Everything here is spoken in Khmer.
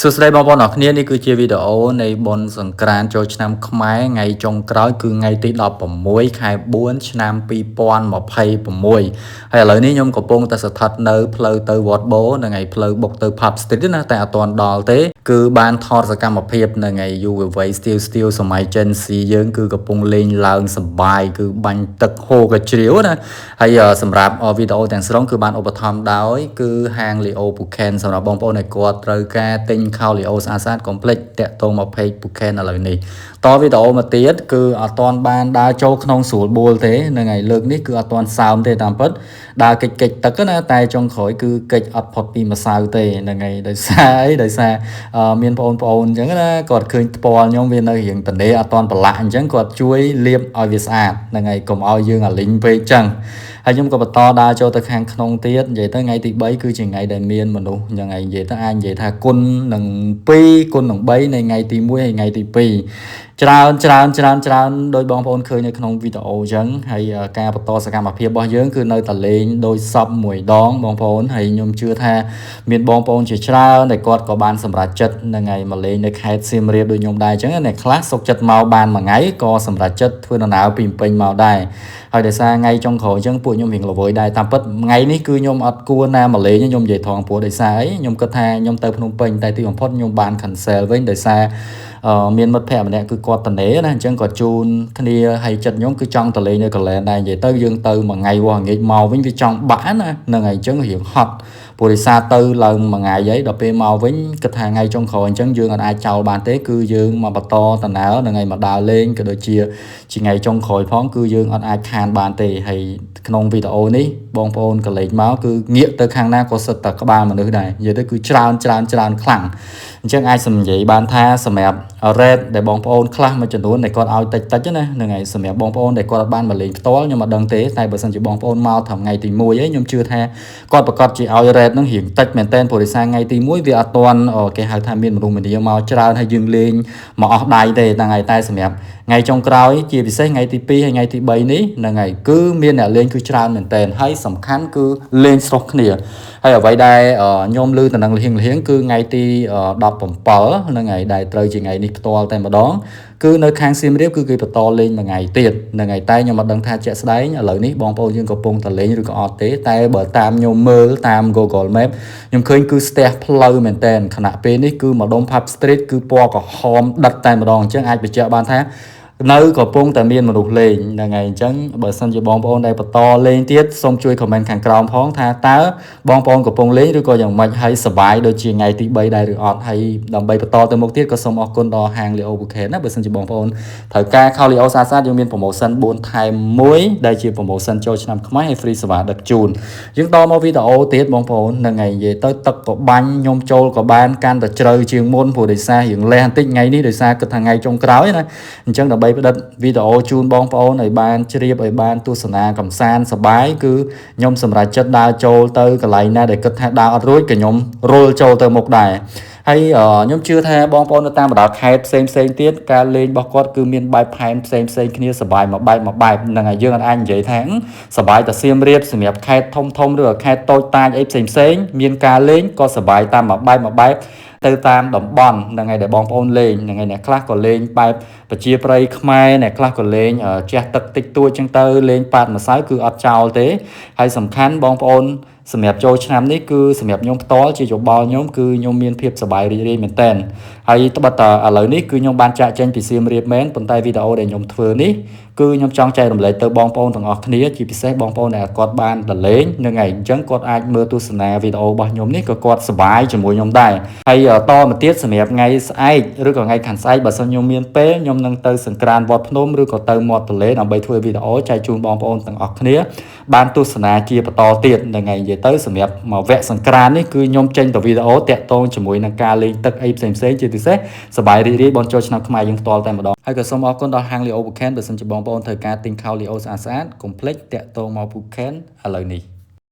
សួស្តីបងប្អូនអរគ្នានេះគឺជាវីដេអូនៃបុណ្យសង្ក្រាន្តចូលឆ្នាំខ្មែរថ្ងៃចុងក្រោយគឺថ្ងៃទី16ខែ4ឆ្នាំ2026ហើយឥឡូវនេះខ្ញុំកំពុងតែស្ថិតនៅផ្លូវទៅវត្តបូនៅថ្ងៃផ្លូវបុកទៅ Pub Street ណាតែអត់ទាន់ដល់ទេគឺបានថតសកម្មភាពនៅថ្ងៃយុវវ័យ Steel Steel សម័យ Gen Z យើងគឺកំពុងលេងឡើងសប្បាយគឺបាញ់ទឹកហូរកជ្រាវណាហើយសម្រាប់វីដេអូទាំងស្រុងគឺបានឧបត្ថម្ភដោយគឺហាង Leo Puken សម្រាប់បងប្អូនដែលគាត់ត្រូវការទិញខោ Leo ស្អាតៗកុំភ្លេចតាក់ទងមក page Puken ឥឡូវនេះតវីដេអូមកទៀតគឺអត់ទាន់បានដើរចូលក្នុងស្រួលបួលទេហ្នឹងហើយលើកនេះគឺអត់ទាន់សើមទេតាមពិតដើរកិច្ចកិច្ចទឹកណាតែចុងក្រោយគឺកិច្ចអត់ផុតពីម្សៅទេហ្នឹងហើយដោយសារអីដោយសារមានបងប្អូនអញ្ចឹងណាគាត់ឃើញថ្ពាល់ខ្ញុំវានៅរៀងតនេអត់ទាន់ប្រឡាក់អញ្ចឹងគាត់ជួយលាបឲ្យវាស្អាតហ្នឹងហើយកុំឲ្យយើងអាលីងពេកអញ្ចឹងហើយខ្ញុំក៏បន្តដើរចូលទៅខាងក្នុងទៀតនិយាយទៅថ្ងៃទី3គឺជាថ្ងៃដែលមានមនុស្សយ៉ាងឯងនិយាយទៅអាចនិយាយថាគុណនឹង2គុណនឹង3នៃថ្ងៃទី1ហើយថ្ងៃទី2ច្រើនច្រើនច្រើនច្រើនដោយបងប្អូនឃើញនៅក្នុងវីដេអូអញ្ចឹងហើយការបន្តសកម្មភាពរបស់យើងគឺនៅតែលេងដោយសពមួយដងបងប្អូនហើយខ្ញុំជឿថាមានបងប្អូនជាច្រើនដែលគាត់ក៏បានសម្រេចចិត្តនឹងថ្ងៃមកលេងនៅខេត្តសៀមរាបដូចខ្ញុំដែរអញ្ចឹងអ្នកខ្លះសុខចិត្តមកបានមួយថ្ងៃក៏សម្រេចចិត្តធ្វើដំណើរពីភ្នំពេញមកដែរហើយដោយសារថ្ងៃចុងក្រោយអញ្ចឹងពួកខ្ញុំរៀងល្វើយដែរតាមពិតថ្ងៃនេះគឺខ្ញុំអត់គួរណាមកលេងខ្ញុំនិយាយថងព្រោះដោយសារអីខ្ញុំគិតថាខ្ញុំទៅភ្នំពេញតែទីបំផុតខ្ញុំបាន cancel វិញដោយសារមានមិត្តភ័ក្តិម្នាក់គឺគាត់តនេណាអញ្ចឹងគាត់ជូនគ្នាហើយចិត្តខ្ញុំគឺចង់ទៅលេងនៅកន្លែងដែរនិយាយទៅយើងទៅមួយថ្ងៃវាស់ងាកមកវិញវាចង់បាក់ណាហ្នឹងហើយអញ្ចឹងរៀងហត់ព្រោះដោយសារទៅឡើងមួយថ្ងៃហើយដល់ពេលមកវិញគិតថាថ្ងៃចុងក្រោយអញ្ចឹងយើងអត់អាចចោលបានទេគឺយើងមកបន្តដំណើរហ្នឹងហើយមកដើរលេងក៏ដូចជាជាថ្ងៃចុងក្រោយផងគឺយើងអត់អាចខានបានទេហើយក្នុងវីដេអូនេះបងប្អូនកលេចមកគឺងាកទៅខាងណាក៏សិតតែក្បាលមនុស្សដែរនិយាយទៅគឺច្រើនច្រើនច្រើនខ្លាំងអញ្ចឹងអាចសំនិយាយបានថាសម្រាប់ rate ដែលបងប្អូនខ្លះមួយចំនួនដែលគាត់ឲ្យតិចតិចណាហ្នឹងហើយសម្រាប់បងប្អូនដែលគាត់បានមកលេងផ្ទាល់ខ្ញុំអត់ដឹងទេតែបើសិនជាបងប្អូនមកត្រឹមថ្ងៃទី1ឯងខ្ញុំជឿថាគាត់ប្រកាសជាឲ្យ rate ហ្នឹងរៀងតិចមែនតើព្រោះដោយសារថ្ងៃទី1វាអត់ទាន់គេហៅថាមានមនុស្សម្នាមកច្រើនហើយយើងលេងមកអស់ដៃទេហ្នឹងហើយតែសម្រាប់ថ្ងៃចុងក្រោយជាពិសេសថ្ងៃទី2ហើយថ្ងៃទី3នេះហ្នឹងហើយគឺមានអ្នកលេងគឺច្រើនមែនតើហើយសំខាន់គឺលេងស្រុះគ្នាហើយអ្វីដែលខ្ញុំឮតំណែងលៀងលៀងគឺថ្ងៃទី17ហ្នឹងហើយដែលត្រូវជាថ្ងៃនេះផ្ទាល់តែម្ដងគឺនៅខាងសៀមរាបគឺគេបន្តលេងមួយថ្ងៃទៀតហ្នឹងហើយតែខ្ញុំអត់ដឹងថាជាក់ស្ដែងឥឡូវនេះបងប្អូនយើងកំពុងតែលេងឬក៏អត់ទេតែបើតាមខ្ញុំមើលតាម Google Map ខ្ញុំឃើញគឺស្ទះផ្លូវមែនតើខណៈពេលនេះគឺម្ដុំ Pub Street គឺពណ៌ក្រហមដិតតែម្ដងអញ្ចឹងអាចបញ្ជាក់បានថានៅកំពុងតែមានមនុស្សលេងហ្នឹងហើយអញ្ចឹងបើសិនជាបងប្អូនដែលបន្តលេងទៀតសូមជួយ comment ខាងក្រោមផងថាតើបងប្អូនកំពុងលេងឬក៏យ៉ាងម៉េចហើយសប្បាយដូចជាថ្ងៃទី3ដែរឬអត់ហើយដើម្បីបន្តទៅមុខទៀតក៏សូមអរគុណដល់ហាង Leo Bouquet ណាបើសិនជាបងប្អូនត្រូវការខោ Leo ស្អាតៗយើងមាន promotion 4ថែម1ដែលជា promotion ចូលឆ្នាំខ្មែរហើយ free សេវាដឹកជូនយើងតមកវីដេអូទៀតបងប្អូនហ្នឹងហើយនិយាយទៅទឹកក៏បាញ់ខ្ញុំចូលក៏បានកាន់តែជ្រៅជាងមុនព្រោះដោយសាររៀងលះបន្តិចថ្ងៃនេះដោយសារគិតថាថ្ងៃចុងក្រោយណាអញ្ចឹងដើម្បីផ្ដិតវីដេអូជូនបងប្អូនឲ្យបានជ្រាបឲ្យបានទស្សនាកំសាន្តសប្បាយគឺខ្ញុំសម្រេចចិត្តដើរចូលទៅកន្លែងណាដែលគិតថាដើរអត់រួចក៏ខ្ញុំរុលចូលទៅមុខដែរហើយខ្ញុំជឿថាបងប្អូននៅតាមបណ្ដាខេត្តផ្សេងផ្សេងទៀតការលេងរបស់គាត់គឺមានបែបផែនផ្សេងផ្សេងគ្នាសប្បាយមួយបែបមួយបែបហ្នឹងហើយយើងអាចនិយាយថាសប្បាយតែសៀមរាបសម្រាប់ខេត្តធំធំឬខេត្តតូចតាចអីផ្សេងផ្សេងមានការលេងក៏សប្បាយតាមមួយបែបមួយបែបទៅតាមតំបន់ហ្នឹងហើយដែលបងប្អូនលេងហ្នឹងហើយអ្នកខ្លះក៏លេងបែបប្រជាប្រិយខ្មែរអ្នកខ្លះក៏លេងជះទឹកតិចតួចចឹងទៅលេងប៉ាតម្សៅគឺអត់ចោលទេហើយសំខាន់បងប្អូនសម្រាប់ចូលឆ្នាំនេះគឺសម្រាប់ខ្ញុំផ្ទាល់ជាយោបល់ខ្ញុំគឺខ្ញុំមានភាពសប្បាយរីករាយមែនតើហើយត្បិតតែឥឡូវនេះគឺខ្ញុំបានចាក់ចេញពីសៀមរាបមែនប៉ុន្តែវីដេអូដែលខ្ញុំធ្វើនេះគឺខ្ញុំចង់ចែករំលែកទៅបងប្អូនទាំងអស់គ្នាជាពិសេសបងប្អូនដែលគាត់បានទៅលេងនឹងឯងអញ្ចឹងគាត់អាចមើលទស្សនាវីដេអូរបស់ខ្ញុំនេះក៏គាត់សប្បាយជាមួយខ្ញុំដែរហើយតមកទៀតសម្រាប់ថ្ងៃស្អែកឬក៏ថ្ងៃខាងស្អែកបើសិនខ្ញុំមានពេលខ្ញុំនឹងទៅសង្ក្រានវត្តភ្នំឬក៏ទៅមាត់ទន្លេដើម្បីធ្វើវីដេអូចែកជូនបងប្អូនទាំងអស់គ្នាបានទស្សនាជាបន្តទៀតនឹងឯងនិយាយទៅសម្រាប់មកវគ្គសង្ក្រាននេះគឺខ្ញុំចេញទៅវីដេអូតាក់ទងជាមួយនឹងការលេងទឹកអីផ្សេងៗជាពិសេសសប្បាយរីករាយបងចូលឆ្នាំខ្មែរយើងផ្ទាល់តែម្ដងហើយក៏សូមអរគុណដល់ហាង Leo Weekend បើសិនជាបងប្អូនត្រូវការទិញខោ Leo ស្អាតៗកុំភ្លេចតាក់ទងមក Weekend ឥឡូវនេះ។